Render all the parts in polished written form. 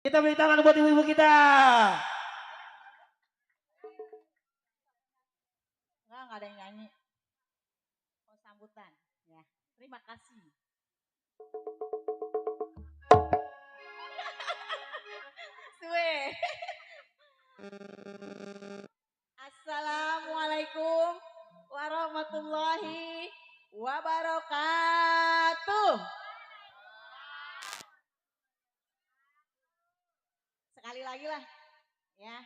Kita beri tangan buat ibu-ibu kita. Enggak ada yang nyanyi. Oh, sambutan. Ya, terima kasih. Suwe. Assalamualaikum warahmatullahi wabarakatuh. Sekali lagi lah, ya.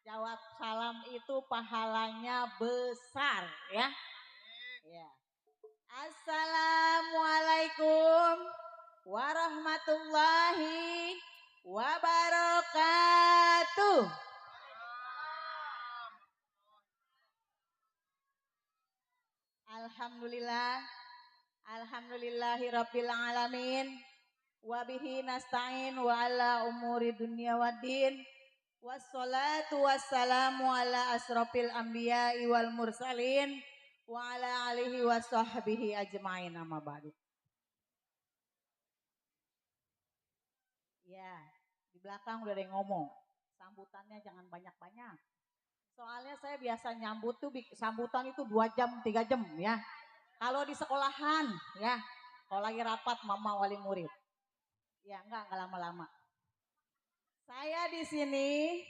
Jawab salam itu pahalanya besar, ya. Ya. Assalamualaikum warahmatullahi wabarakatuh. Alhamdulillah, alhamdulillahirabbil alamin. Wabihi nasta'in wa ala umuri dunya waddin. Wassalatu wassalamu ala asrofil anbiya'i wal mursalin wa ala alihi wa sahbihi ajma'in amma ba'du. Ya, di belakang udah ada yang ngomong. Sambutannya jangan banyak-banyak. Soalnya saya biasa nyambut tuh sambutan itu 2 jam, 3 jam ya. Kalau di sekolahan ya, kalau lagi rapat mama wali murid. Ya, enggak lama-lama. Saya di sini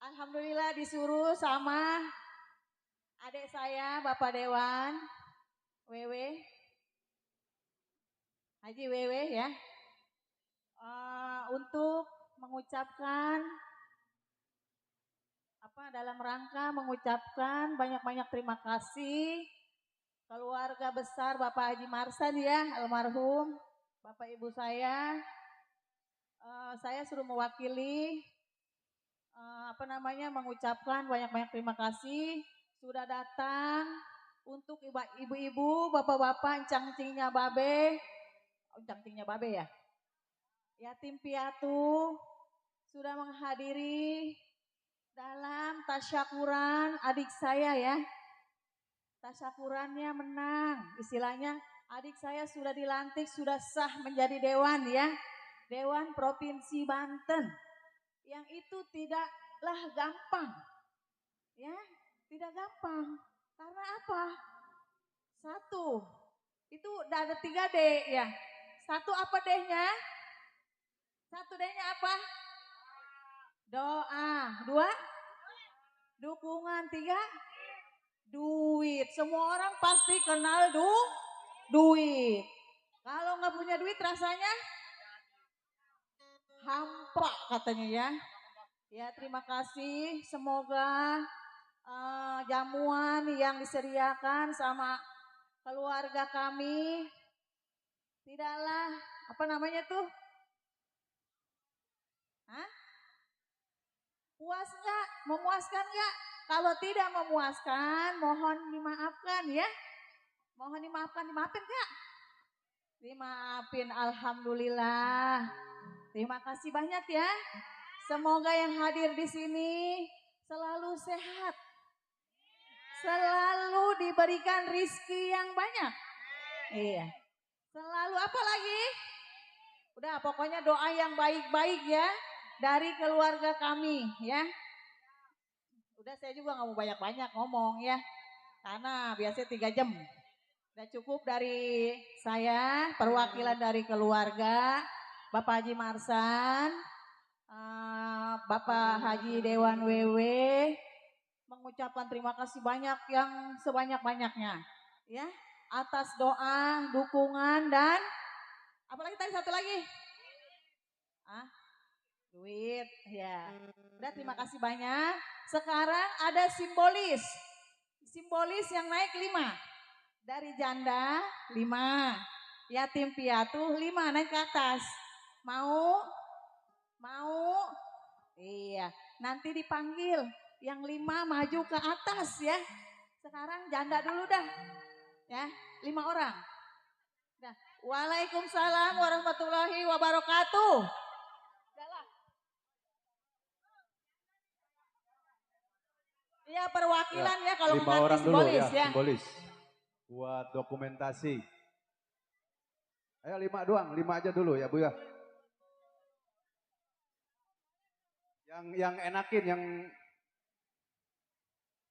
alhamdulillah disuruh sama adik saya Bapak Dewan Wewe Haji Wewe ya, untuk mengucapkan dalam rangka mengucapkan banyak-banyak terima kasih keluarga besar Bapak Haji Marsan ya, almarhum Bapak Ibu saya. Saya suruh mewakili mengucapkan banyak-banyak terima kasih sudah datang untuk ibu-ibu, bapak-bapak, encang-encingnya babe, encang-encingnya babe ya, yatim piatu sudah menghadiri dalam tasyakuran adik saya ya. Tasyakurannya menang, istilahnya adik saya sudah dilantik, sudah sah menjadi dewan ya, Dewan Provinsi Banten. Yang itu tidaklah gampang ya, tidak gampang. Karena apa? Satu, itu udah ada 3D ya. Satu apa D-nya? Satu D-nya apa? Doa. 2, dukungan. 3, duit. Semua orang pasti kenal duit. Kalau nggak punya duit rasanya hampa katanya ya. Ya, terima kasih. Semoga jamuan yang disediakan sama keluarga kami tidaklah puas nggak, memuaskan nggak? Kalau tidak memuaskan, mohon dimaafkan ya. Mohon dimaafin nggak? Dimaafin, alhamdulillah. Terima kasih banyak ya. Semoga yang hadir di sini selalu sehat, selalu diberikan rizki yang banyak. Iya. Selalu apa lagi? Udah, pokoknya doa yang baik-baik ya dari keluarga kami ya. Udah, saya juga nggak mau banyak-banyak ngomong ya, karena biasanya 3 jam. Udah cukup dari saya, perwakilan dari keluarga Bapak Haji Marsan, Bapak Haji Dewan Wewe, mengucapkan terima kasih banyak yang sebanyak-banyaknya ya, atas doa, dukungan, dan apalagi tadi satu lagi? Duit ya. Udah, terima kasih banyak. Sekarang ada simbolis yang naik 5. Dari janda 5, yatim piatu 5, naik ke atas. Mau? Iya, nanti dipanggil yang 5 maju ke atas ya. Sekarang janda dulu dah ya, 5 orang. Dah. Waalaikumsalam warahmatullahi wabarakatuh. Iya, perwakilan ya kalau 5 mengerti orang dulu simbolis ya. Simbolis. Buat dokumentasi. Ayo 5 doang, 5 aja dulu ya Bu ya. Yang enakin, yang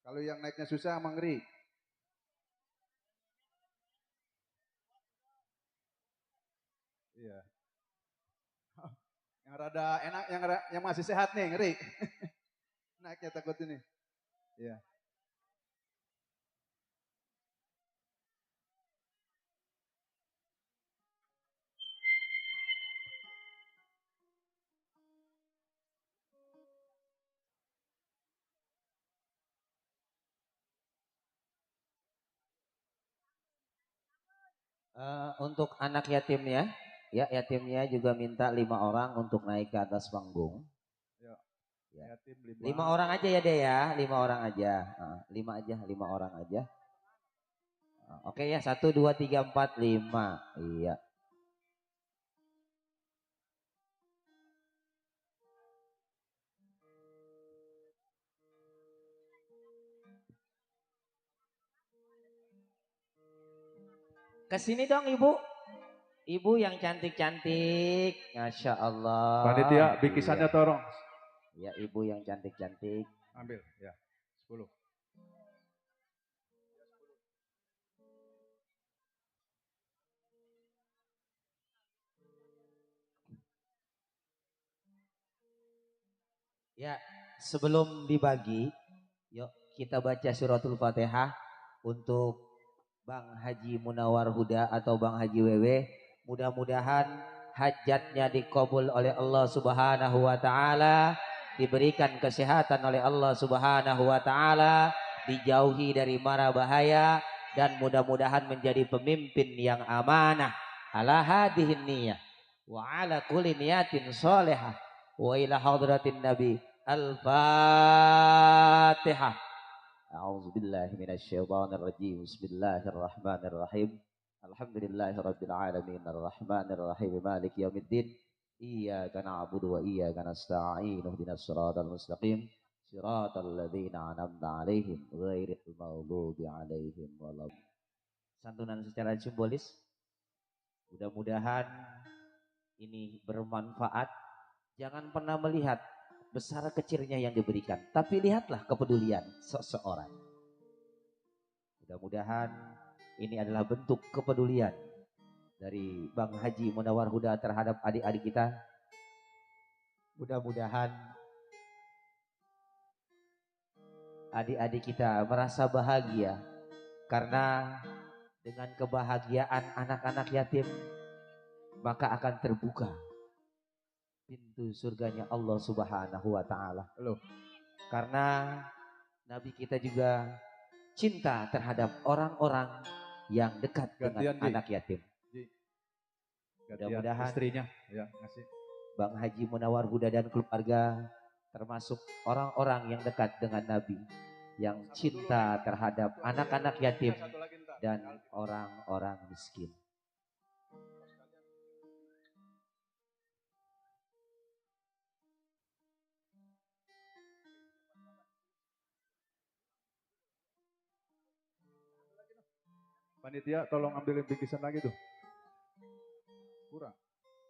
kalau yang naiknya susah emang ngeri. Iya. Yang rada enak, yang masih sehat nih ngeri. Naiknya takut ini. Iya. Untuk anak yatimnya, ya yatimnya juga minta 5 orang untuk naik ke atas panggung. Ya. Ya. Yatim 5 5. orang aja ya deh ya, 5 orang aja, 5 aja. Oke ya, 1, 2, 3, 4, 5. Iya. Kesini dong ibu. Ibu yang cantik-cantik. Masya Allah. Panitia Iya. bikisannya tolong. Ya ibu yang cantik-cantik. Ambil ya. 10. Ya, sebelum dibagi, yuk kita baca suratul Fatihah untuk Bang Haji Munawar Huda atau Bang Haji Wewe. Mudah-mudahan hajatnya dikabul oleh Allah Subhanahu wa taala, diberikan kesehatan oleh Allah Subhanahu wa taala, dijauhi dari mara bahaya dan mudah-mudahan menjadi pemimpin yang amanah. Ala hadihin niyah wa ala kulli niyatin salihah wa ila hadratin nabi. Al-Fatihah. A'udzu billahi minasyaitonir rajim. Bismillahirrahmanirrahim. Alhamdulillahirabbil alamin arrahmanir rahim maliki yaumiddin. Iyyaka na'budu wa iyyaka nasta'in. Ihdinas siratal mustaqim. Siratal ladzina an'amta 'alaihim ghairil maghdubi 'alaihim waladdallin. Santunan secara simbolis. Mudah-mudahan ini bermanfaat. Jangan pernah melihat besar kecilnya yang diberikan, tapi lihatlah kepedulian seseorang. Mudah-mudahan ini adalah bentuk kepedulian dari Bang Haji Munawar Huda terhadap adik-adik kita. Mudah-mudahan adik-adik kita merasa bahagia karena dengan kebahagiaan anak-anak yatim maka akan terbuka pintu surganya Allah Subhanahu wa taala. Karena Nabi kita juga cinta terhadap orang-orang yang dekat dengan anak yatim. Mudah-mudahan istrinya ya ngasih. Bang Haji Munawar Huda dan keluarga termasuk orang-orang yang dekat dengan Nabi, yang cinta terhadap anak-anak yatim dan orang-orang miskin. Panitia tolong ambilin bingkisan lagi tuh. Kurang.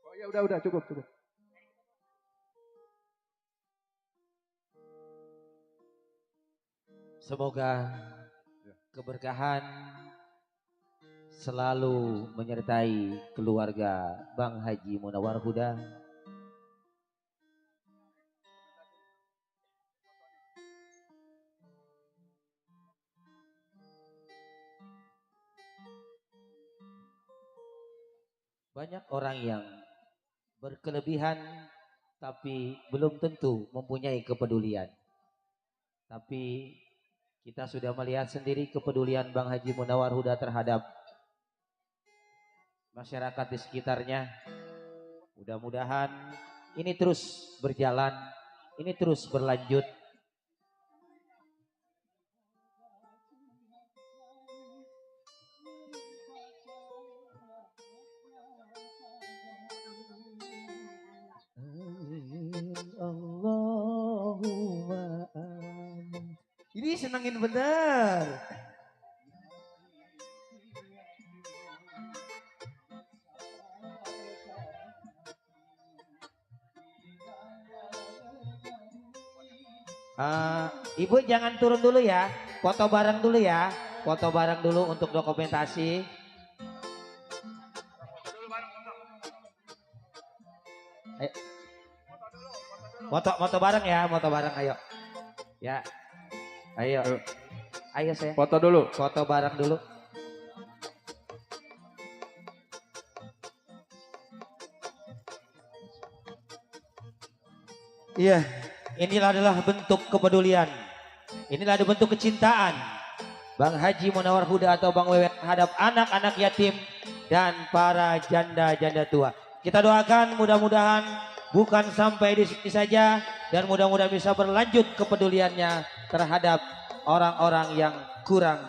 Oh ya udah cukup. Semoga keberkahan selalu menyertai keluarga Bang Haji Munawar Huda. Banyak orang yang berkelebihan tapi belum tentu mempunyai kepedulian. Tapi kita sudah melihat sendiri kepedulian Bang Haji Munawar Huda terhadap masyarakat di sekitarnya. Mudah-mudahan ini terus berjalan, ini terus berlanjut. Allahumma amin. Ini senengin bener. Ibu jangan turun dulu ya, foto bareng dulu ya, foto bareng dulu untuk dokumentasi. Ayo. Foto bareng ya, foto bareng ayo. Ya, ayo, ayo saya. Foto dulu. Foto bareng dulu. Iya, inilah adalah bentuk kepedulian. Inilah ada bentuk kecintaan Bang Haji Munawar Huda atau Bang Wewe terhadap anak-anak yatim dan para janda-janda tua. Kita doakan mudah-mudahan bukan sampai di sini saja dan mudah-mudahan bisa berlanjut kepeduliannya terhadap orang-orang yang kurang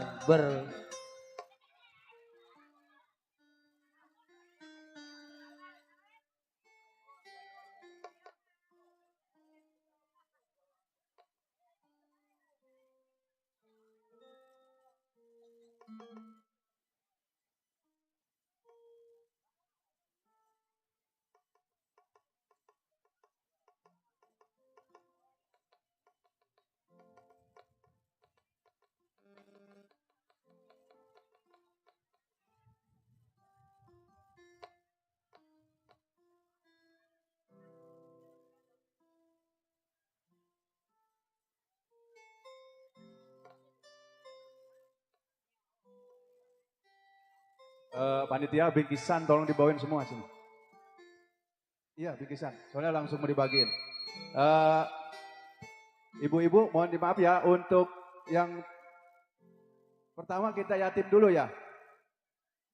Panitia bingkisan tolong dibawain semua sini. Iya bingkisan, soalnya langsung mau dibagiin. Ibu-ibu mohon dimaaf ya untuk yang pertama kita yatim dulu ya.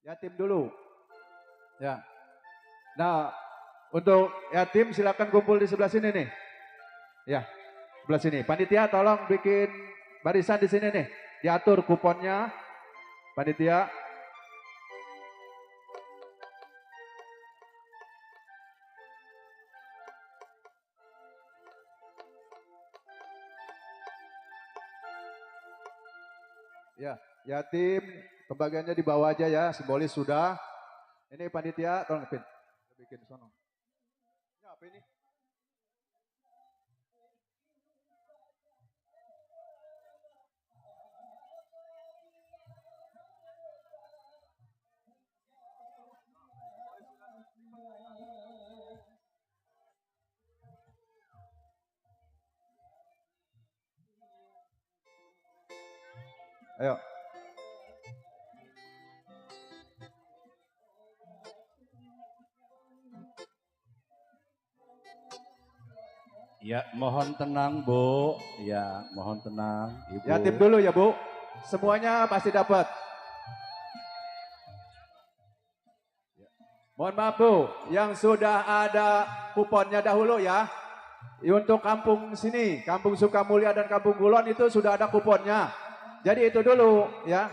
Yatim dulu. Ya. Nah untuk yatim silakan kumpul di sebelah sini nih. Ya, sebelah sini. Panitia tolong bikin barisan di sini nih. Diatur kuponnya. Panitia. Ya, yatim pembagiannya di bawah aja ya, simbolis sudah. Ini panitia, tolong bikin sono. Ini apa ini? Ayo. Ya, mohon tenang, Bu. Ya, mohon tenang, Ibu. Yatim dulu ya, Bu. Semuanya pasti dapat. Mohon maaf, Bu. Yang sudah ada kuponnya dahulu ya. Untuk kampung sini, Kampung Sukamulya dan Kampung Kulon itu sudah ada kuponnya. Jadi itu dulu ya.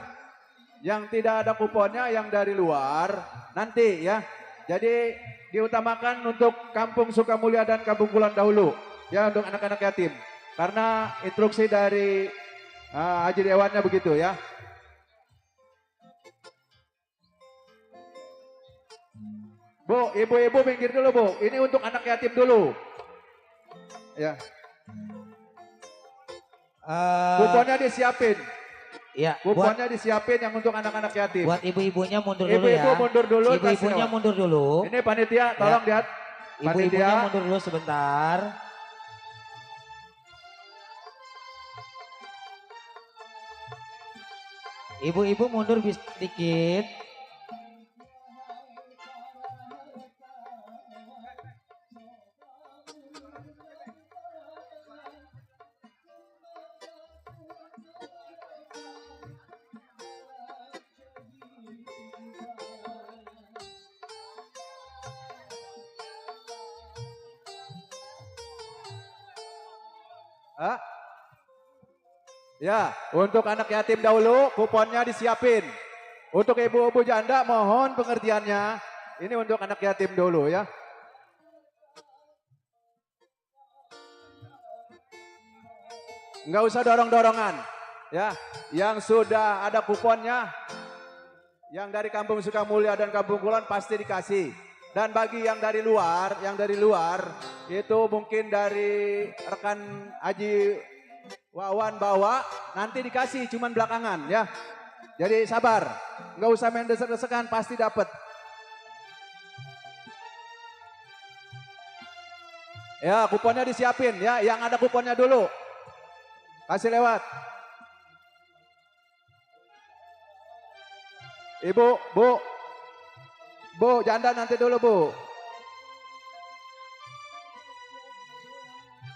Yang tidak ada kuponnya yang dari luar nanti ya. Jadi diutamakan untuk Kampung Sukamulya dan Kampung Kulon dahulu ya untuk anak-anak yatim. Karena instruksi dari Haji Dewannya begitu ya. Bu, ibu-ibu minggir dulu Bu. Ini untuk anak yatim dulu. Ya. Kuponnya disiapin. Ya, Kuponnya disiapin yang untuk anak-anak yatim. buat ibu-ibunya mundur dulu ya. Ibu-ibu mundur dulu. Ibu-ibunya mundur dulu. Ini panitia, tolong lihat. Ibu-ibunya mundur dulu sebentar. Ibu-ibu mundur sedikit. Ya, untuk anak yatim dahulu kuponnya disiapin. Untuk ibu-ibu janda mohon pengertiannya. Ini untuk anak yatim dulu ya. Enggak usah dorong-dorongan. Ya, yang sudah ada kuponnya, yang dari Kampung Sukamulya dan Kampung Kulon pasti dikasih. Dan bagi yang dari luar itu mungkin dari rekan Haji Wawan bawa, nanti dikasih cuman belakangan ya. Jadi sabar, nggak usah main desek-desekan, pasti dapat. Ya, kuponnya disiapin ya, yang ada kuponnya dulu. Kasih lewat. Ibu, Bu, janda nanti dulu Bu.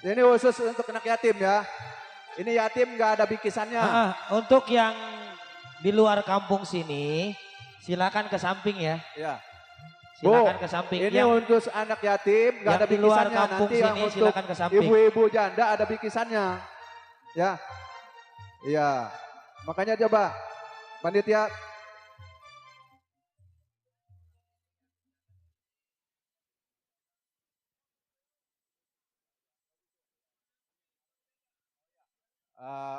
Ini khusus untuk anak yatim ya. Ini yatim nggak ada bikisannya. Untuk yang di luar kampung sini, silakan ke samping ya. Ya. Silakan Bu, ke samping. ini untuk anak yatim nggak yang ada di luar bikisannya. kampung Nanti yang sini, untuk silakan ke samping. ibu-ibu janda ada bikisannya. Ya. Iya. Makanya coba panitia.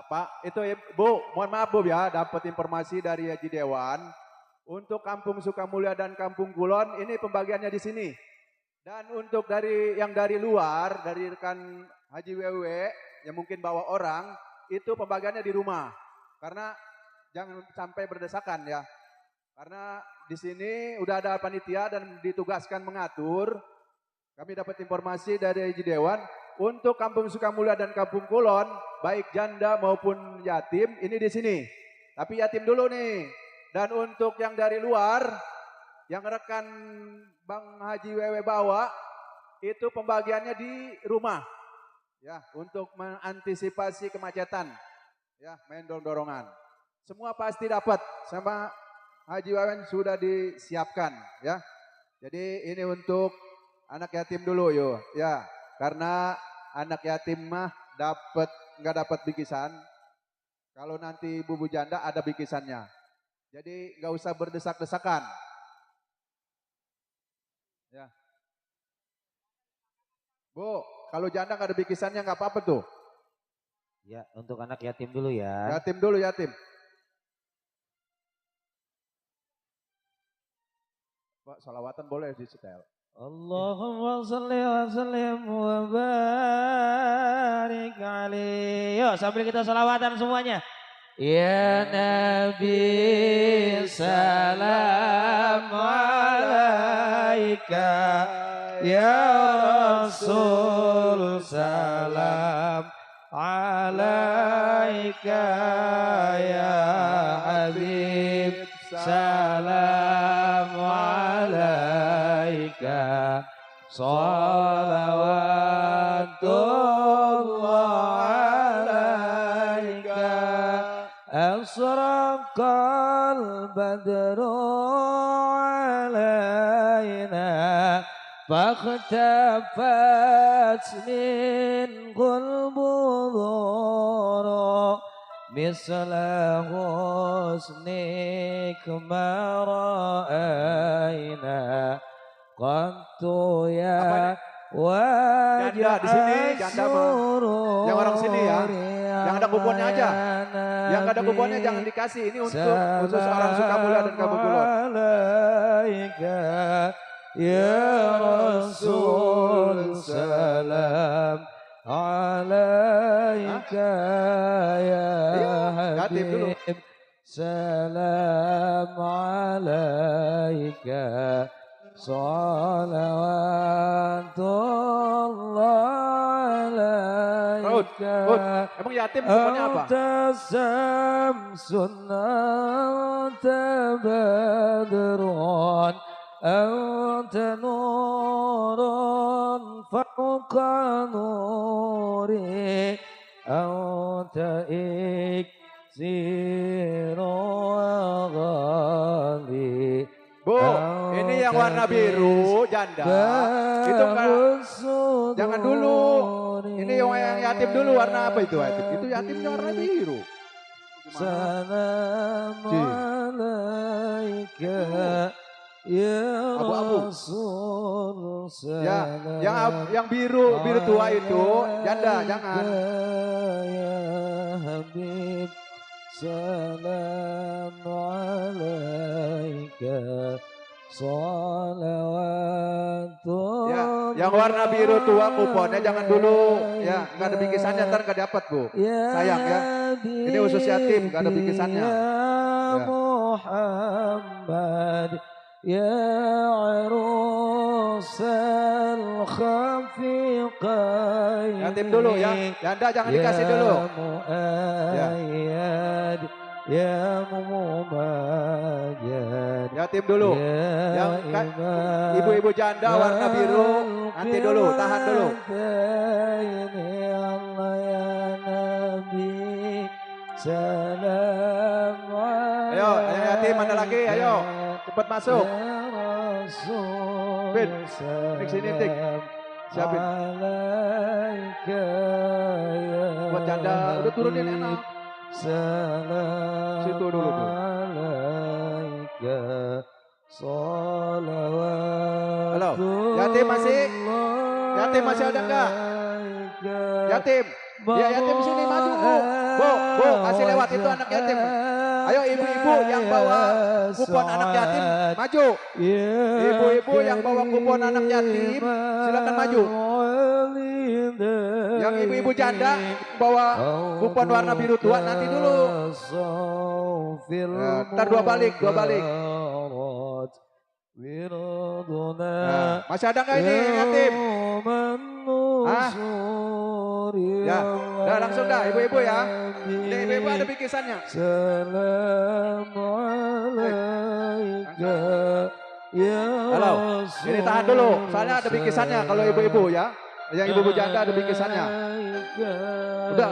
Pak, itu Bu, mohon maaf Bu ya, dapat informasi dari Haji Dewan. Untuk Kampung Sukamulya dan Kampung Kulon, ini pembagiannya di sini. Dan untuk yang dari luar, dari rekan Haji Wewe, yang mungkin bawa orang, itu pembagiannya di rumah. Karena jangan sampai berdesakan ya. Karena di sini udah ada panitia dan ditugaskan mengatur. Kami dapat informasi dari Haji Dewan, untuk Kampung Sukamulya dan Kampung Kulon, baik janda maupun yatim, ini di sini. Tapi yatim dulu nih. Dan untuk yang dari luar, yang rekan Bang Haji Wewe bawa, itu pembagiannya di rumah. Ya, untuk mengantisipasi kemacetan. Ya, main dorong-dorongan. Semua pasti dapat sama Haji Wewe sudah disiapkan ya. Jadi ini untuk anak yatim dulu yo, ya. Karena anak yatim mah nggak dapat bikisan. Kalau nanti bubu janda ada bikisannya. Jadi nggak usah berdesak-desakan. Ya. Bu, kalau janda nggak ada bikisannya nggak apa-apa tuh. Ya, untuk anak yatim dulu ya. Yatim dulu yatim. Pak, salawatan boleh di setel. Allahumma salli wa sallim wa barik alaihi. Yuk sambil kita salawatan semuanya. Ya Nabi salam alaika, ya Rasul salam alaika, ya Habib salam alaika, salawatullah alaika. أشرق البدر علينا فاختفت منه البذور مثل حسنك ما رأينا قط يا Janda di sini, janda yang orang sini ya. Yang ada kuponnya aja. Yang gak ada kuponnya jangan dikasih. Ini untuk khusus orang Sukamulya dan Kampung Kulon. Ya Rasul salam alaika, ya Habib salam alaika, salawatullah alaika. Emang yatim kuponnya apa? Anta samsun anta badrun anta nurun fauqa nuri anta iksiru ghali. Bu, ini yang warna biru janda. Itu kan jangan dulu. Ini yang yatim dulu warna apa itu yatim? Itu yatimnya warna biru. Salam alaika ya Rasul salam. Ya, yang biru tua itu janda, jangan. Ya Habib salam alaika, Ya, yang warna biru tua kuponnya jangan dulu. Ya, nggak ada bingkisannya ntar nggak dapat Bu. Sayang ya. Ini khusus yatim nggak ada bingkisannya. Ya. Muhammad ya arusal khafiqain. Yatim dulu ya. Janda jangan dikasih dulu. Ya. Ya Mumajad. Yatim dulu. Yang ibu-ibu janda warna biru nanti dulu, tahan dulu. Allah ya Nabi salam. Ayo, yatim mana lagi? Ayo, cepat masuk. Bin, Tik sini Tik. Siapin. Buat janda, udah turunin enak. Salam situ dulu Bu. alaika salawat. Halo, yatim masih? Yatim masih ada enggak? Yatim. Ya yatim sini maju Bu. Bu, kasih lewat itu anak yatim. Ayo ibu-ibu yang bawa kupon anak yatim maju. Ibu-ibu yang bawa kupon anak yatim silakan maju. Yang ibu-ibu janda bawa kupon warna biru tua nanti dulu. Nah, ntar dua balik. Nah, masih ada nggak ini yatim? Ah, ya, udah langsung dah ibu-ibu ya. Ini ibu-ibu ada bingkisannya. Halo, ini tahan dulu. Soalnya ada bingkisannya kalau ibu-ibu ya. Yang ibu-ibu janda ada bingkisannya. Udah,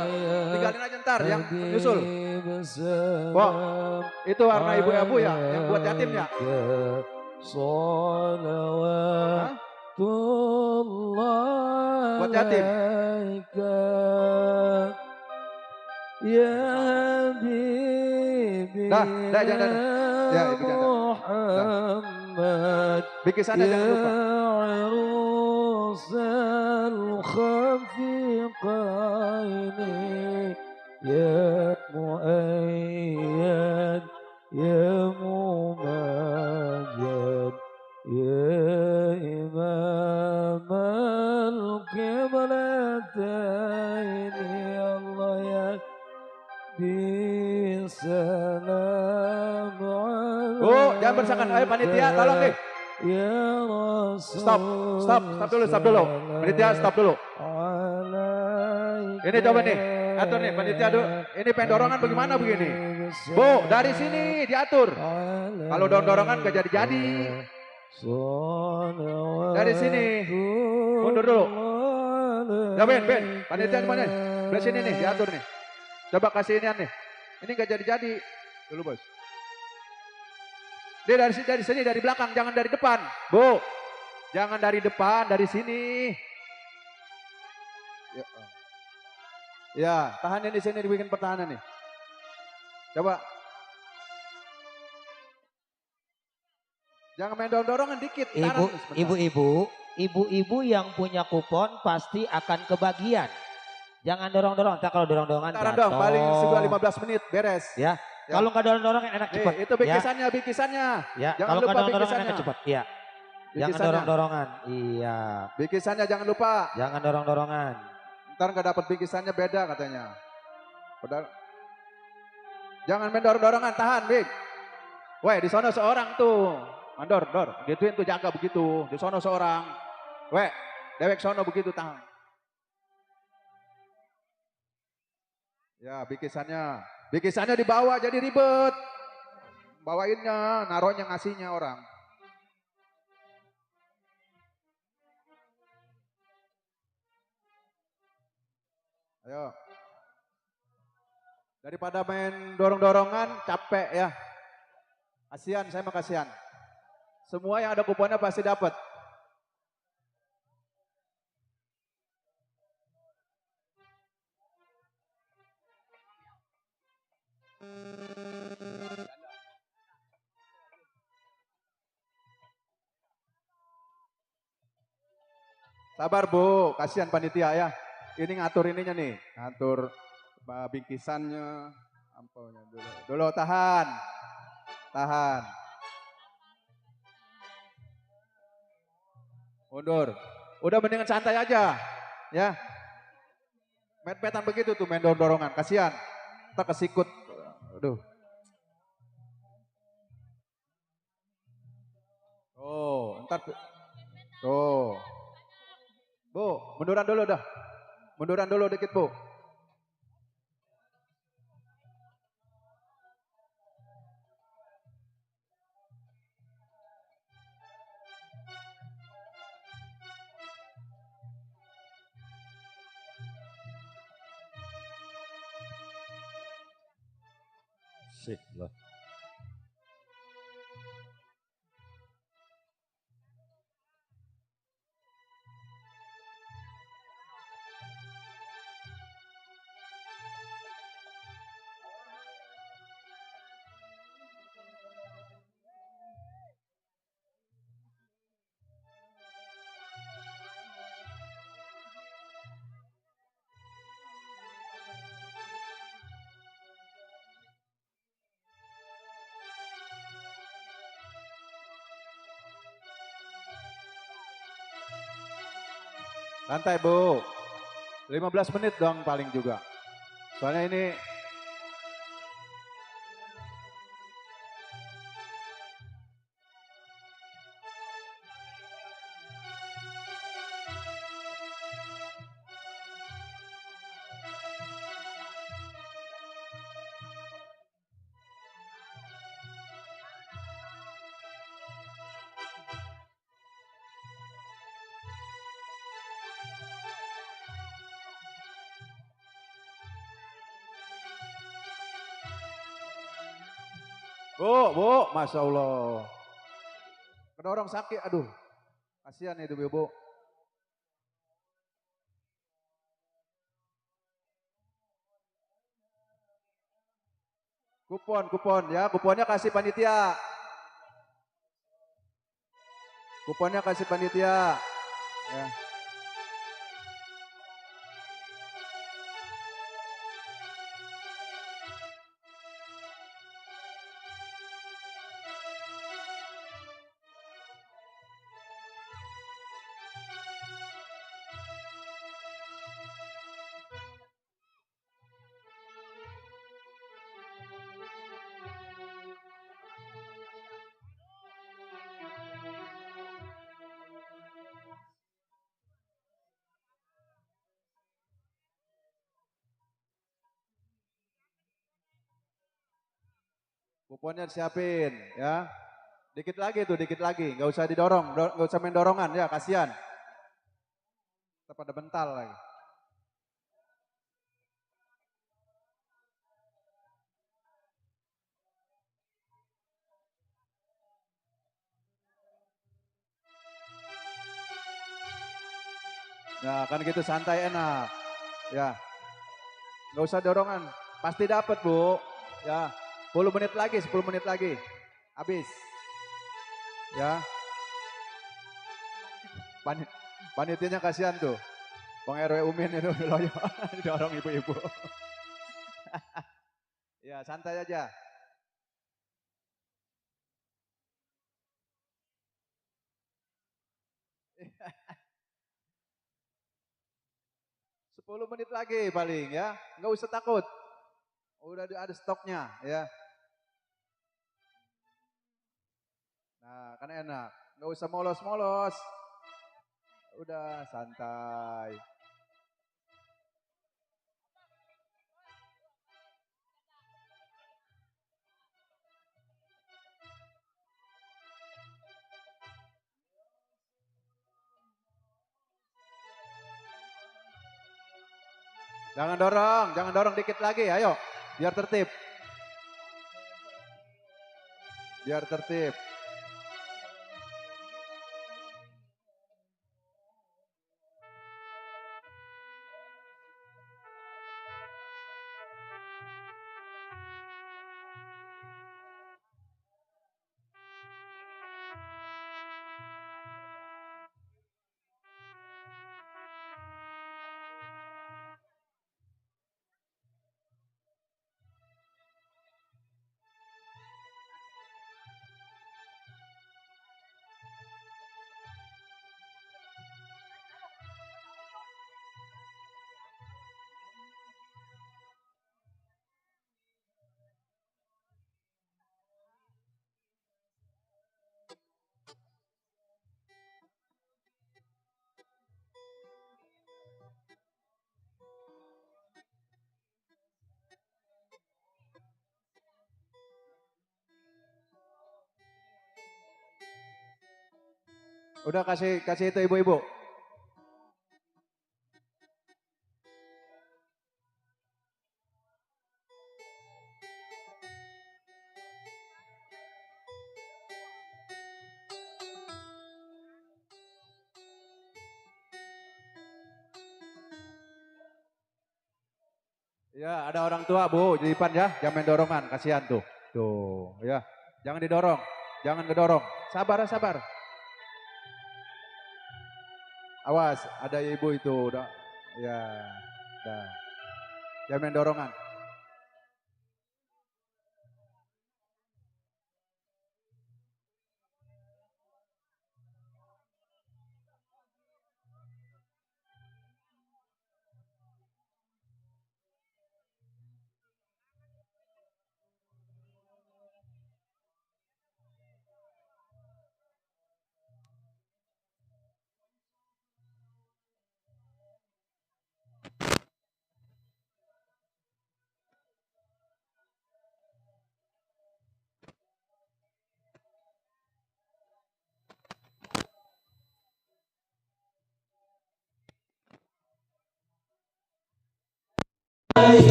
tinggalin aja ntar yang nyusul. Wah, itu warna ibu-ibu ya, yang buat yatimnya. Buat yatim. Dah janda. Ya, ibu janda. Bingkisannya jangan lupa. Ya Muayyad ya Mumajjad ya Imam al-Qiblatayn Allah ya bisalam. Jangan bersakan. Ayo panitia tolong nih. Ya Stop dulu. Panitia stop dulu. Ini coba nih, atur nih panitia dulu. Ini pendorongan bagaimana begini? Bu, dari sini diatur. Kalau dorongan gak jadi-jadi. Dari sini, mundur dulu. Ya Ben, panitia di mana nih? Dari sini nih, diatur nih. Coba kasih inian nih. Ini gak jadi-jadi. Dulu bos. Dia dari sini, dari belakang, jangan dari depan. Bu, jangan dari depan, dari sini. Ya, tahanin di sini dibikin pertahanan nih. Coba. Jangan main dorong-dorongan dikit. Ibu-ibu yang punya kupon pasti akan kebagian. Jangan dorong-dorong. Ntar kalau dorong-dorongan Tahan dong, paling sudah 15 menit beres. Ya. Kalau nggak dorong-dorongan enak cepat. Itu bingkisannya. Ya. Jangan Kalau lupa nggak dorong-dorongan bingkisannya. enak cepat. Iya. Jangan dorong-dorongan. Iya. Bingkisannya jangan lupa. Jangan dorong-dorongan. Ntar nggak dapat bingkisannya beda katanya. Padahal jangan main dorong-dorongan, tahan Bing. Weh, di sono seorang tuh. Mandor, gituin tuh jaga begitu. Di sono seorang. Weh, dewek sono begitu tahan. Ya, bingkisannya dibawa jadi ribet. Bawainnya, naruhnya ngasihnya orang. Ayo. Daripada main dorong-dorongan capek ya. Kasihan, saya mah kasihan. Semua yang ada kuponnya pasti dapat. Sabar Bu, kasihan panitia ya. Ini ngatur ininya nih, ngatur bingkisannya, ampaunya dulu. Dulu tahan. Mundur. Udah mendingan santai aja. Ya. Met-metan begitu tuh main dorong-dorongan. Kasihan. Kita kesikut. Aduh. Oh, ntar. Tuh. Bu, munduran dulu dah. Munduran dulu dikit, Bu. Sih lah. Santai, Bu. 15 menit dong paling juga. Soalnya ini Bu, Masya Allah. Kedorong sakit, aduh. Kasihan itu, Bu. Kupon ya, kuponnya kasih panitia. Kuponnya kasih panitia. Ya. Kuponnya disiapin ya. Dikit lagi tuh, dikit lagi. Nggak usah didorong, nggak usah main dorongan ya, kasihan. Kita pada bental lagi. Nah, kan gitu santai enak. Ya. Nggak usah dorongan. Pasti dapat, Bu. Ya. 10 menit lagi, 10 menit lagi. Habis. Ya. Panitianya kasihan tuh. Bang RW Umin itu loyo didorong ibu-ibu. Ya, santai aja. Sepuluh menit lagi paling ya. Nggak usah takut. Udah ada stoknya ya. Nah, kan enak. Nggak usah molos-molos. Udah santai. Jangan dorong dikit lagi, ayo. Biar tertib. Biar tertib. Udah kasih itu ibu-ibu. Ya, ada orang tua Bu di depan ya, jangan main dorongan, kasihan tuh. Tuh, ya. Jangan didorong, jangan ngedorong. Sabar, sabar. Awas, ada ibu itu udah. Ya, dah. Jangan main dorongan.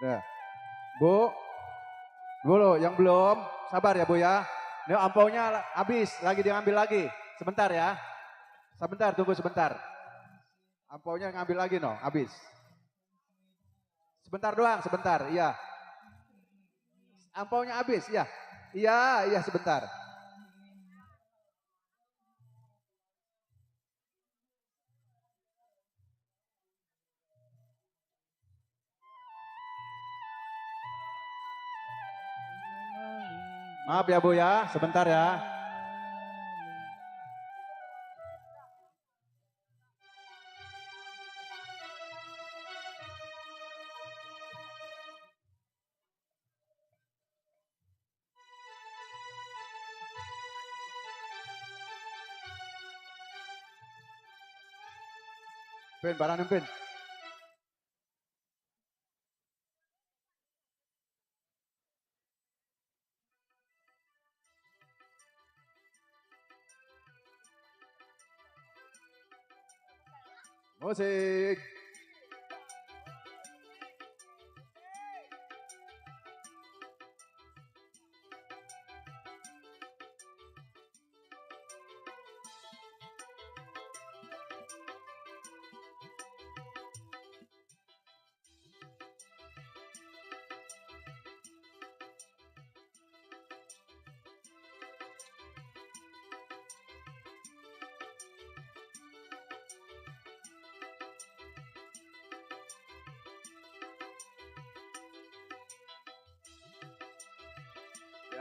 Nah, Bu, dulu yang belum, sabar ya Bu ya. Ini ampaunya habis, lagi diambil lagi. Sebentar ya. Sebentar, tunggu sebentar. Ampaunya ngambil lagi no, habis. Sebentar doang, sebentar, iya. Ampaunya habis, iya. Iya, sebentar. Maaf ya Bu ya, sebentar ya. Pin, barang Pin. Musik.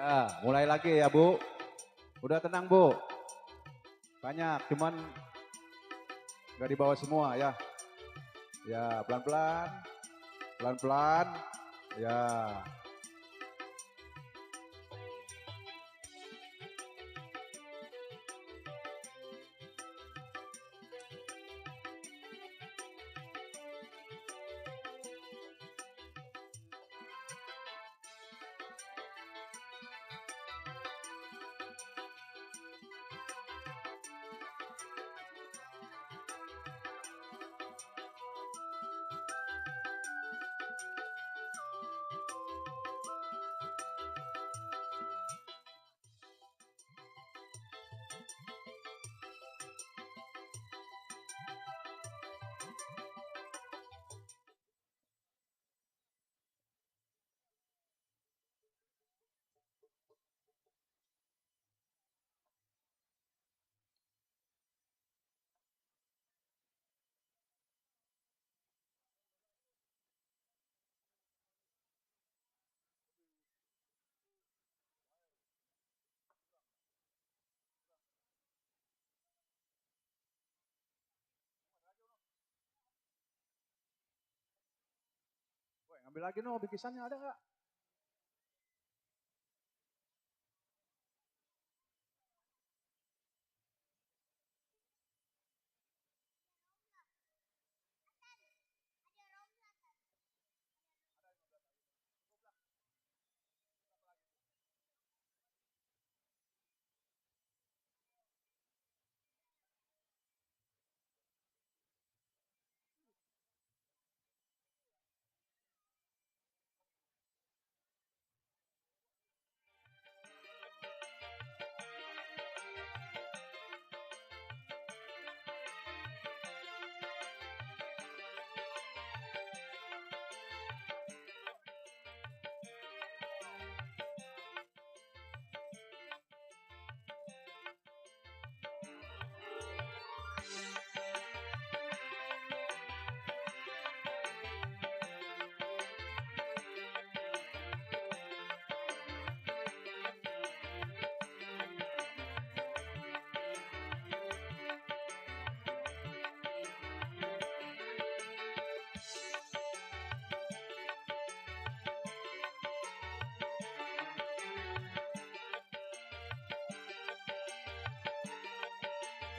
Ya, mulai lagi ya Bu. Udah tenang Bu. Banyak, cuman nggak dibawa semua ya. Ya, pelan-pelan. Pelan-pelan. Ya. Ambil lagi no, bikisannya ada nggak?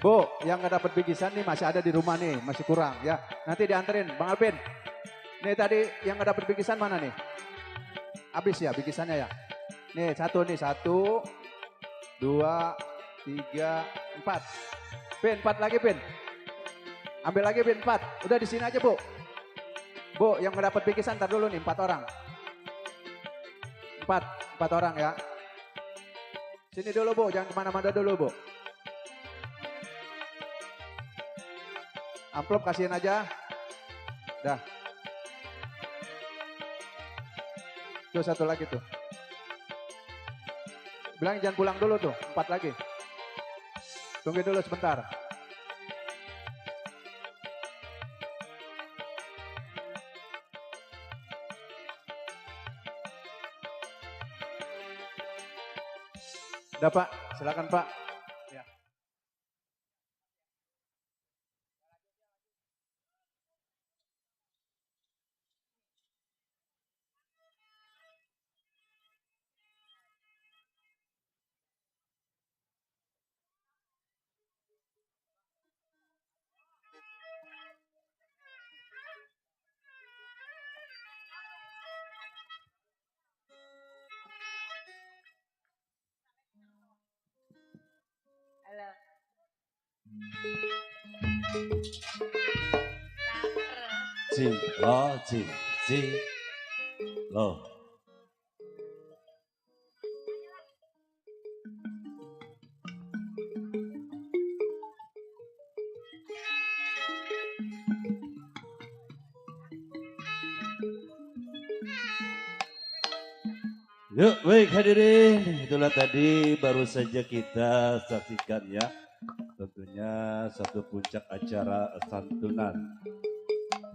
Bu, yang nggak dapat bikisan nih masih ada di rumah nih, masih kurang ya. Nanti dianterin, Bang Alvin. Nih tadi yang nggak dapat bikisan mana nih? Habis ya bikisannya ya. Nih satu, dua, tiga, empat. Pin, empat lagi Pin. Ambil lagi Pin, empat. Udah di sini aja Bu. Bu, yang nggak dapat bikisan ntar dulu nih, 4 orang. Empat orang ya. Sini dulu Bu, jangan kemana-mana dulu Bu. Amplop kasihin aja. Dah. Tuh satu lagi tuh. Bilang jangan pulang dulu tuh, 4 lagi. Tunggu dulu sebentar. Udah Pak, silakan Pak. Ya. Halo. Lo. Yuk, baik hadirin, itulah tadi baru saja kita saksikan ya. Tentunya satu puncak acara santunan.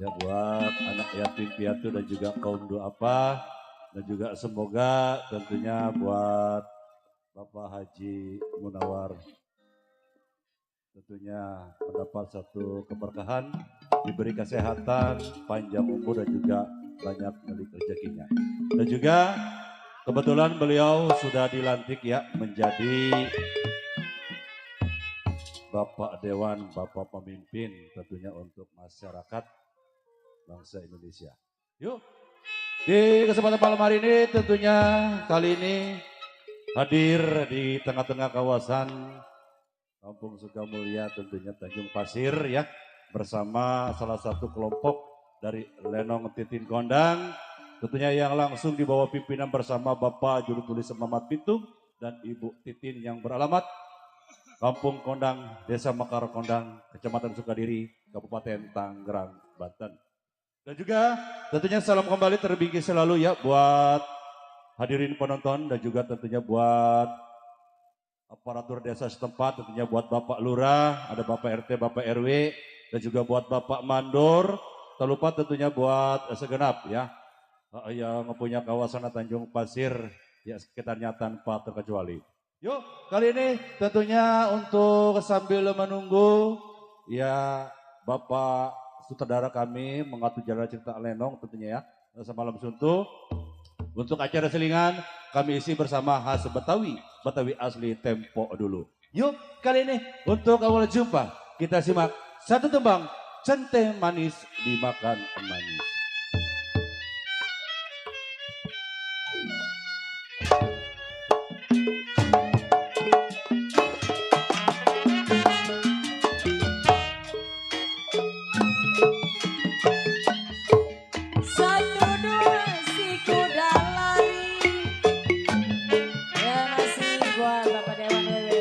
Ya buat anak yatim piatu dan juga kaum duafa. Dan juga semoga tentunya buat Bapak Haji Munawar. Tentunya mendapat satu keberkahan, diberi kesehatan, panjang umur dan juga banyak milik rezekinya. Dan juga kebetulan beliau sudah dilantik ya menjadi Bapak Dewan, Bapak Pemimpin tentunya untuk masyarakat bangsa Indonesia. Yuk, di kesempatan malam hari ini tentunya kali ini hadir di tengah-tengah kawasan Kampung Sukamulya tentunya Tanjung Pasir ya bersama salah satu kelompok dari Lenong Titin Kondang. Tentunya yang langsung di bawah pimpinan bersama Bapak Juru Tulis Mamat Pitung dan Ibu Titin yang beralamat Kampung Kondang, Desa Mekar Kondang, Kecamatan Sukadiri, Kabupaten Tangerang, Banten. Dan juga tentunya salam kembali terbingki selalu ya buat hadirin penonton dan juga tentunya buat aparatur desa setempat, tentunya buat Bapak Lurah, ada Bapak RT, Bapak RW, dan juga buat Bapak Mandor. Tak lupa tentunya buat segenap ya yang mempunyai kawasan Tanjung Pasir ya sekitarnya tanpa terkecuali. Yuk kali ini tentunya untuk sambil menunggu ya Bapak sutradara kami mengatur jalan cerita Lenong tentunya ya semalam suntuk. Untuk acara selingan kami isi bersama khas Betawi, Betawi asli tempo dulu. Yuk kali ini untuk awal jumpa kita simak satu tembang Centeh Manis Dimakan Manis. Satu dua si kuda lari. Ya masih buat Bapak Dewan Wewe.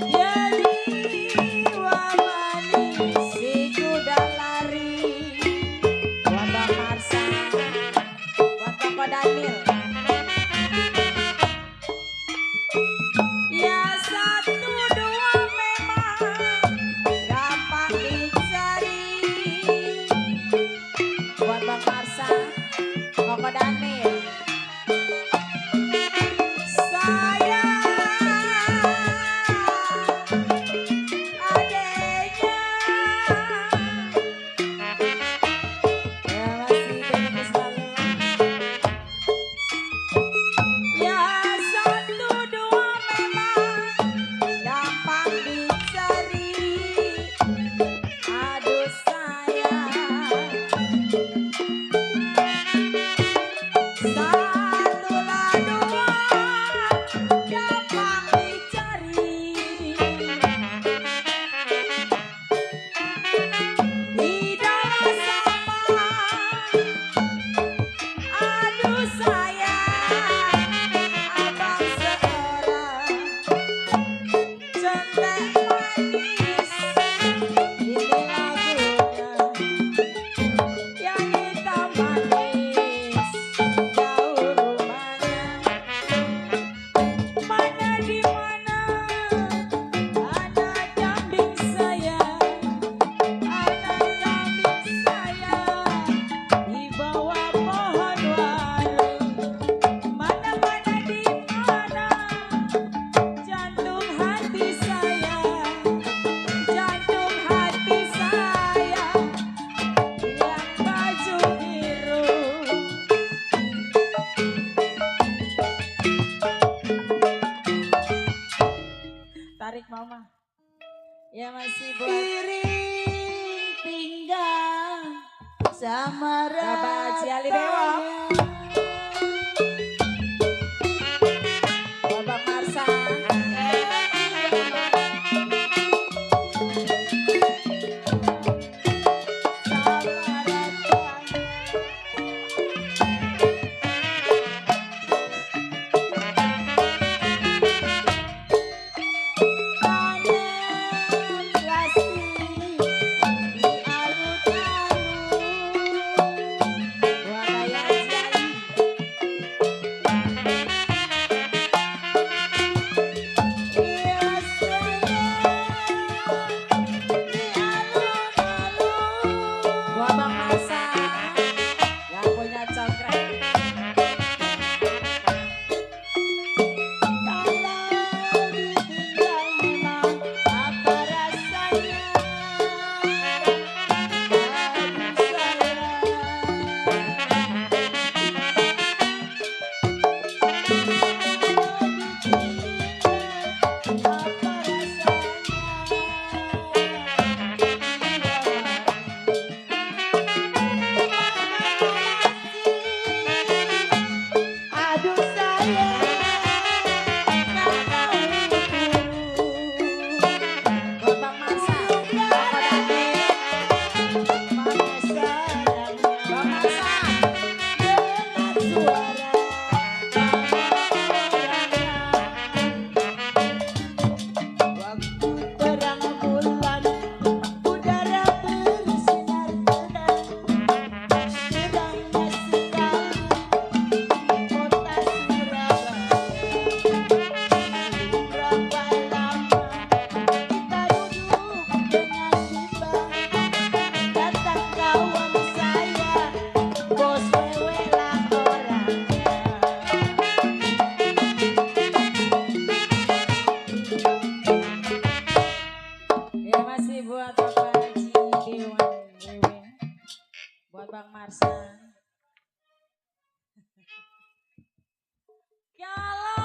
Ya jiwa manis si kuda lari. Buat Bang Marsa, buat Bapak Daniel. Ya satu dua memang gampang dicari. Buat Bang Marsa, Bapak Daniel. Saya adeknya. Ya masih Denny selalu. Ya satu dua memang gampang dicari. Aduh sayang. Satulah dua gampang dicari. Di dalam sama. Aduh sayang. Abang seorang centeh manis. Ini lagunya yang hitam manis. Jauh rumahnya. Mana di mana anak kambing saya. Anak kambing saya di bawah pohon warung. Mana-mana di mana jantung hati saya. Jantung hati saya yang baju biru. Tarik mama. Ya masih buat piring pinggang sama Bapak Haji Ali Dewa. Bapak Marsa. Sama Ratanya. Tanam plastik di alun-alun. Buat Ayah Jali. Iya sayang di alun-alun. Buat Bang Marsa yang punya congkrek. Kalau ditinggal memang apa rasanya. Aduh sayang. Bang Marsan. Kalau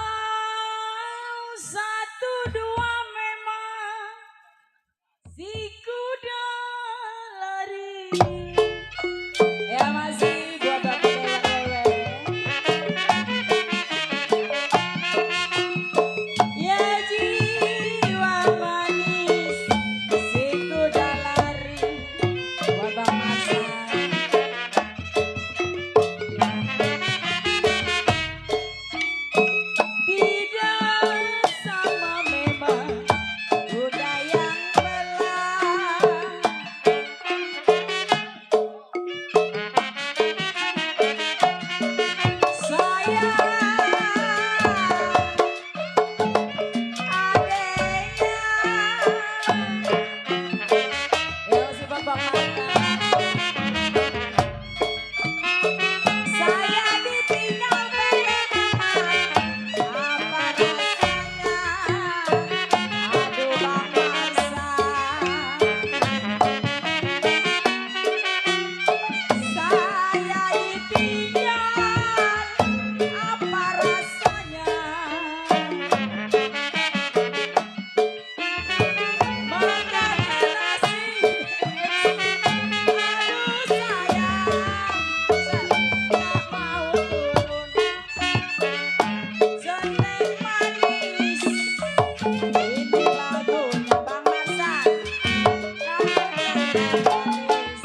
satu dua memang si kuda lari. Ya masih buat bapak wewe. Ya jiwa manis si kuda lari. Buat Bang Marsan. Tidak sama memang kuda yang belah. Saya adanya. Ya si Bapak Marsan. Saya ditinggal berenang, apa rasanya? Aduh Bang Marsan. Saya ditinggal, apa rasanya? Makan nasi, aduh sayang, nggak mau turun. Jelek manis, ini lagunya Bang Marsan. Kalau jelek manis,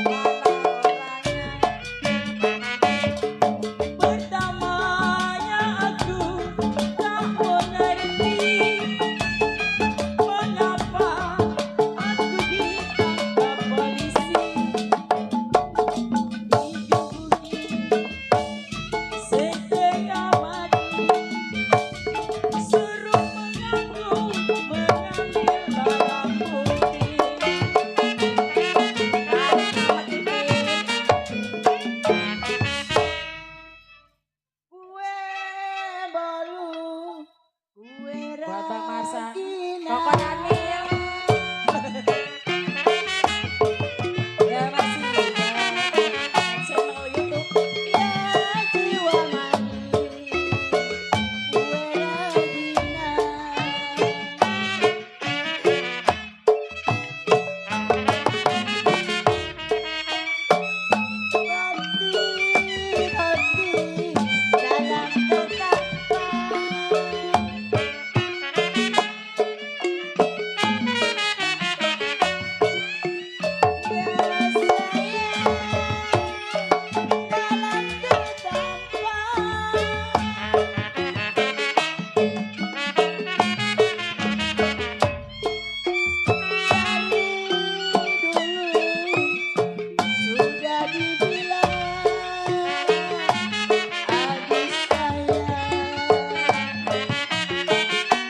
mana orangnya? Pertamanya aku tak mengerti mengapa aku ditangkap polisi. Digebuki setengah mati, suruh mengaku mengambil barang bukti. Kue bolu, kue buat Bang Marsan. Pokoknya Nil. Ya masih channel YouTube. Ya jiwa manis, kue Regina. Hati-hati dalam sudah dibilang adik saya.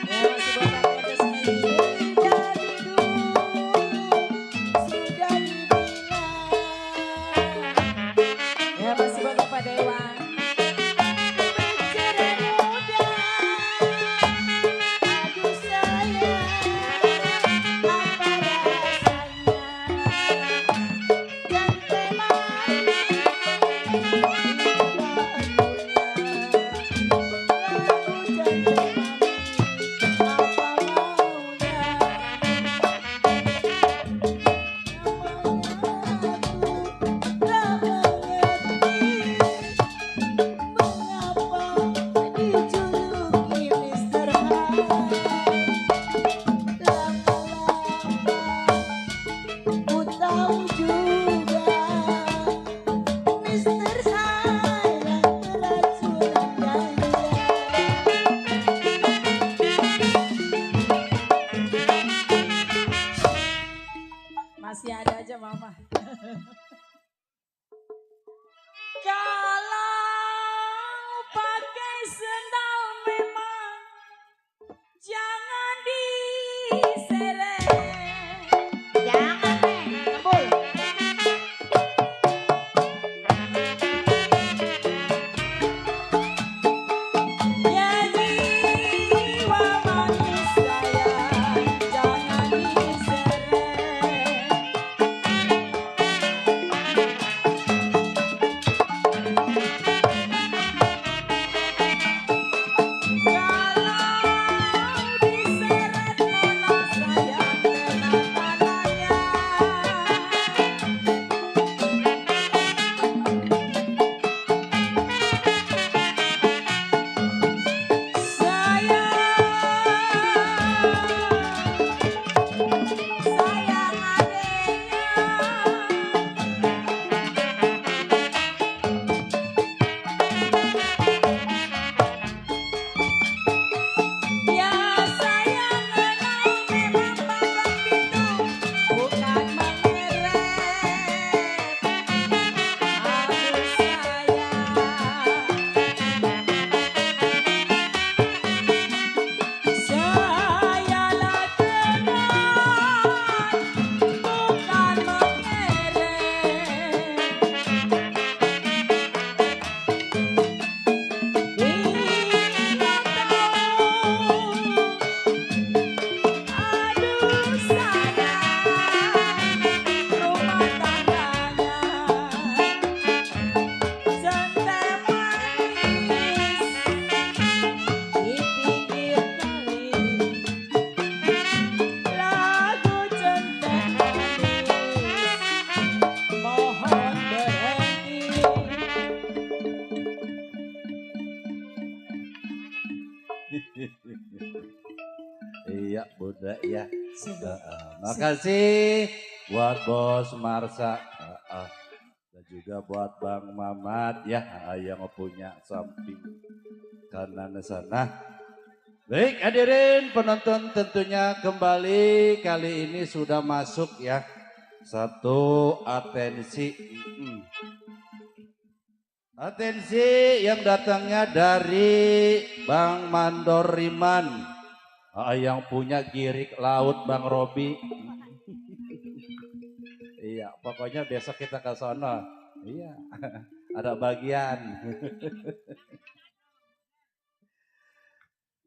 Ya masih buat Bang Tetes nih. Dari dulu sudah dibilang. Ya masih buat Bapak Dewan. Bicara muda, aduh sayang, apa rasanya? Ganteng manis, Ada ya. Makasih buat Bos Marsa. Dan juga buat Bang Mamat ya yang punya samping kanan sana. Baik hadirin penonton, tentunya kembali kali ini sudah masuk ya. Satu atensi. Atensi yang datangnya dari Bang Mandor Riman. Yang punya girik laut Bang Robi. Iya, pokoknya besok kita ke sana. Iya, ada bagian.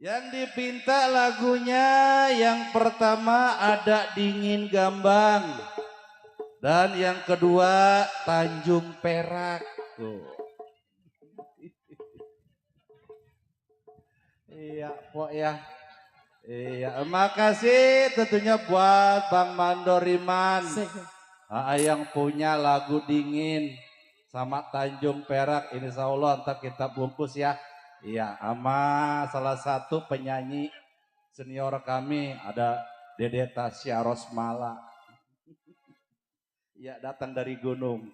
Yang dipinta lagunya yang pertama ada Dingin Gambang. Dan yang kedua Tanjung Perak. Tuh. Iya, Pok ya. Iya, makasih tentunya buat Bang Mandoriman. Yang punya lagu Dingin sama Tanjung Perak. Insya Allah ntar kita bungkus ya. Iya, sama salah satu penyanyi senior kami ada Dede Tasya Rosmala. Iya, datang dari gunung.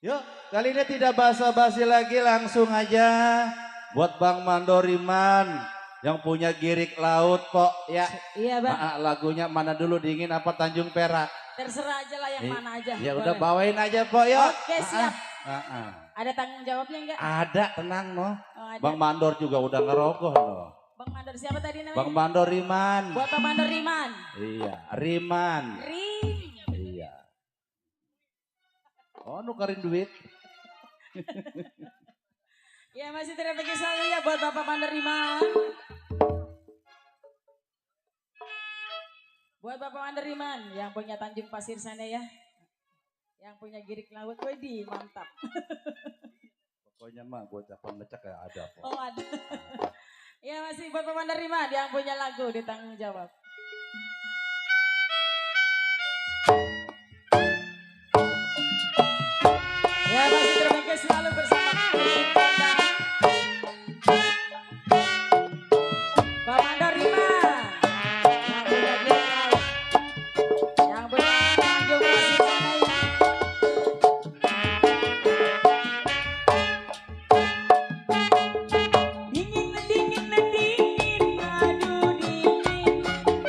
Yuk, kali ini tidak basa-basi lagi, langsung aja buat Bang Mandoriman yang punya girik laut kok ya. Iya Bang. Lagunya mana dulu, Dingin apa Tanjung Perak? Terserah aja lah yang mana aja. Ya udah bawain aja Pok yuk. Oke siap. Ada tanggung jawabnya enggak? Ada, tenang no. Ada. Bang Mandor juga udah ngerogoh no. Bang Mandor siapa tadi namanya? Bang Mandor Riman. Buat Bang Mandor Riman. Iya, Riman. Rim. Iya. Oh, nukarin duit. Ya masih terima kasih selalu ya buat Bapak Mandor Riman. Buat Bapak Mandor Riman yang punya Tanjung Pasir sana ya. Yang punya girik laut, wedi mantap. Pokoknya mah buat apa ngecek ya ada Pok. Oh ada. Ya masih buat Bapak Mandor Riman yang punya lagu ditanggung jawab. Ya masih terima kasih selalu bersama Bapak Mandor Riman yang punya girik laut, yang punya Tanjung Pasir sana ya. Dingin, aduh dingin.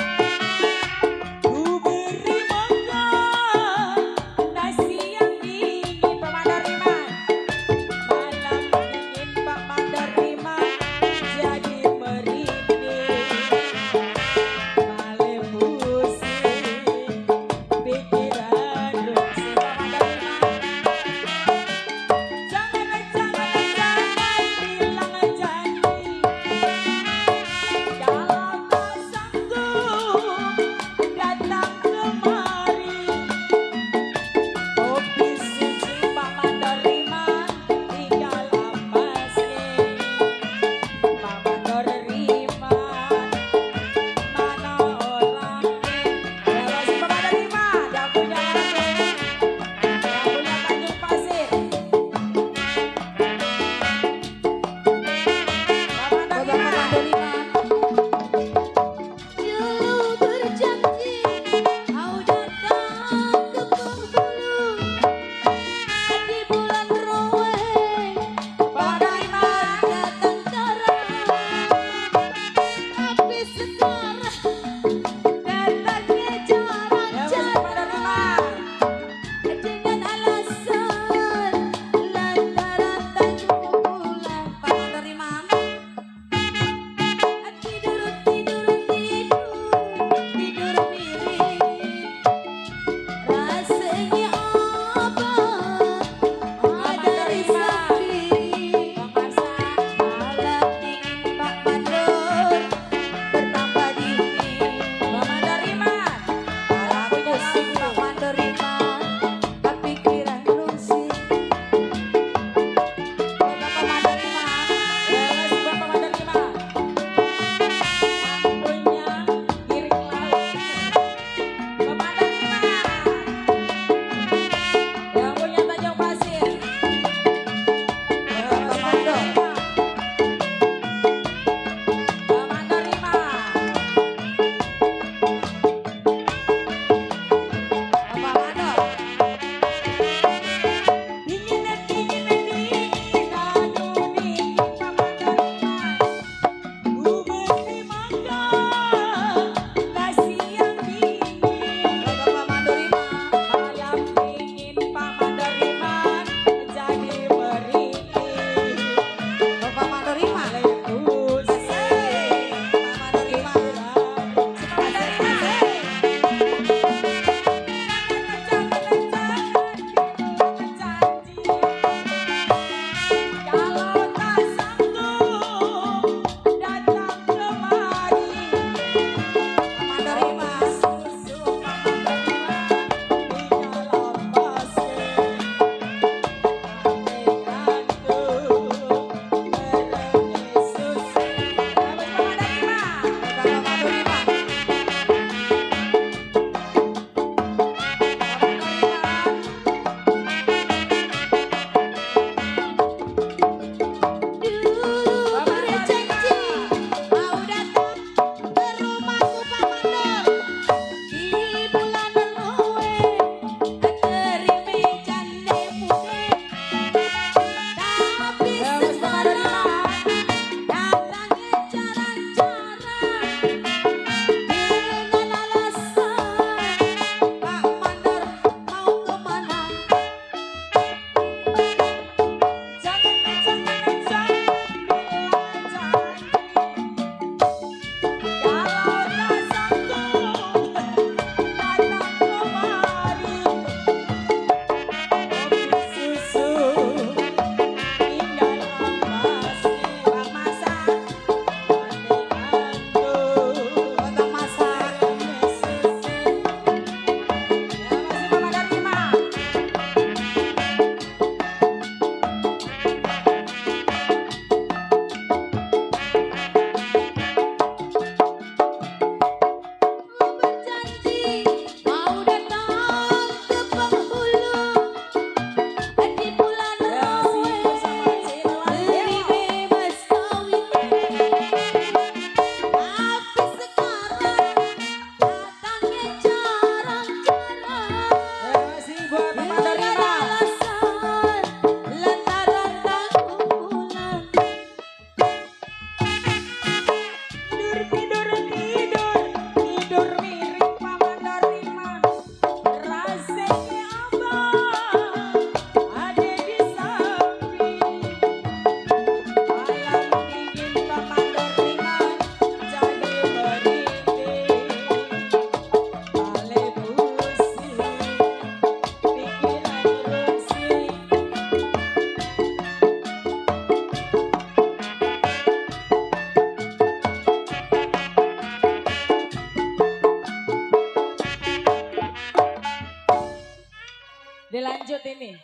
Dilanjut ini.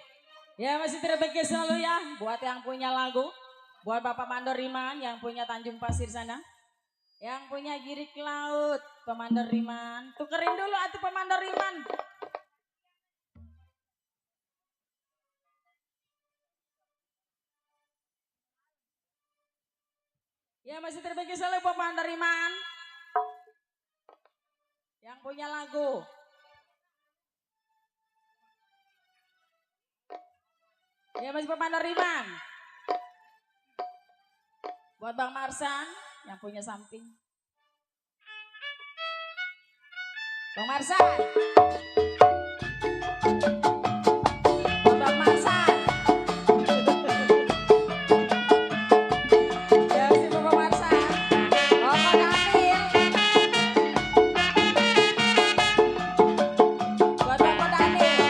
Ya masih terbaik selalu ya buat yang punya lagu. Buat Bapak Mandor Riman yang punya Tanjung Pasir sana. Yang punya Girik Laut, Pemandor Riman. Tukerin dulu atuh Pemandor Riman. Ya masih terbaik selalu Pemandor Riman. Yang punya lagu. Ya masih Pemandor Riman. Buat Bang Marsan yang punya samping. Bang Marsan. Buat Bang Marsan. Ya si Bapak Marsan. Bapak Daniel. Buat Bapak Daniel.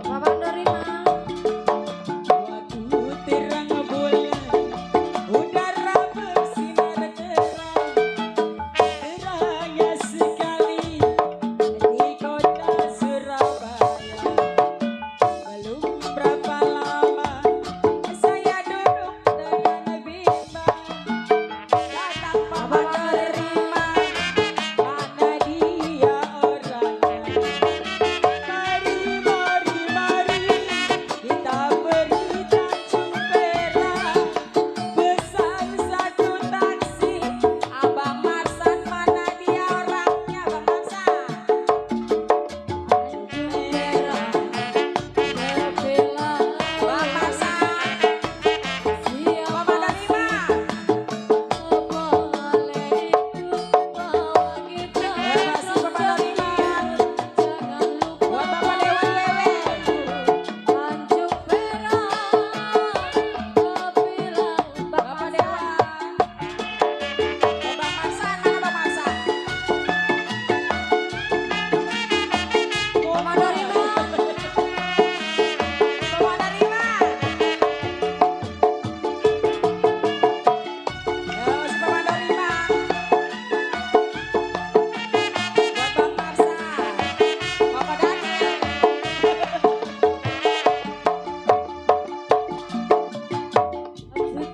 Bapak Dorima. Waktu terang bulan, udara bersinar terang, terangnya sekali di kota Surabaya. Belum berapa lama saya duduk dengan bimbang, datang Bapak Dorima, mana dia orangnya? Mari, mari, mari, kita beri Tanjung Perak. Pesan satu taksi, Abang Marsan mana dia orangnya, Bang Marsan? Tanjung Perak, terbelah. Bang Marsan, siapa Dorima? Boleh ikut bawa kita. Masih Bapak Dorima. Buat Bapak Dewan Wewe. Tanjung Perak, terbilang Bapak Dewan. Bang Marsan, mana Bang Marsan? Bapak Dorima. Bapak Dorima. Ya, masih Bapak Dorima. Buat Bang Marsan. Bapak Daniel.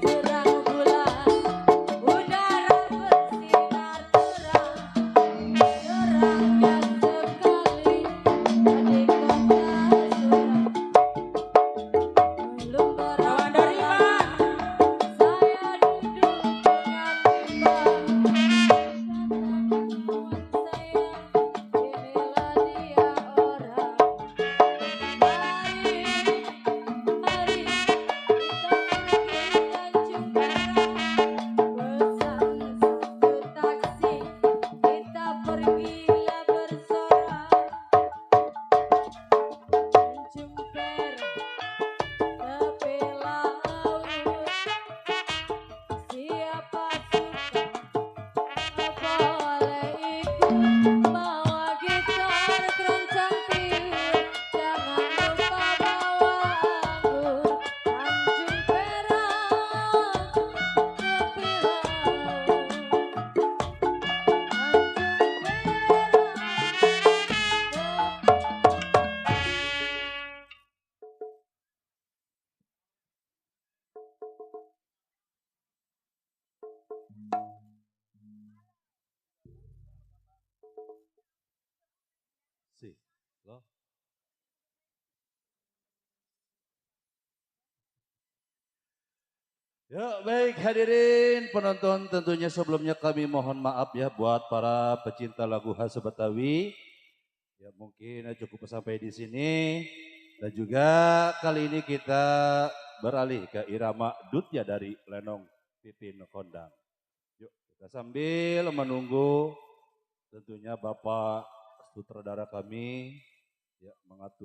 Terang bulan, udara bersinar terang, terangnya sekali di kota Surabaya. Belum berapa lama saya duduk dengan bimbang, kata saya inilah dia orang. Mari, mari kita pergi Tanjung Perak. Pesan satu taksi, kita pergilah bersorak. Tanjung Perak, tepi laut. Siapa suka boleh ikut bawa gitar keroncong tiup. Jangan lupa bawa anggur. Tanjung Perak, tepi laut. Si, loh. Ya baik hadirin penonton, tentunya sebelumnya kami mohon maaf ya buat para pecinta lagu khas Betawi. Ya mungkin cukup sampai di sini. Dan juga kali ini kita beralih ke irama dutya dari Lenong Pipin Kondang. Yuk kita sambil menunggu tentunya Bapak sutradara kami ya mengatur.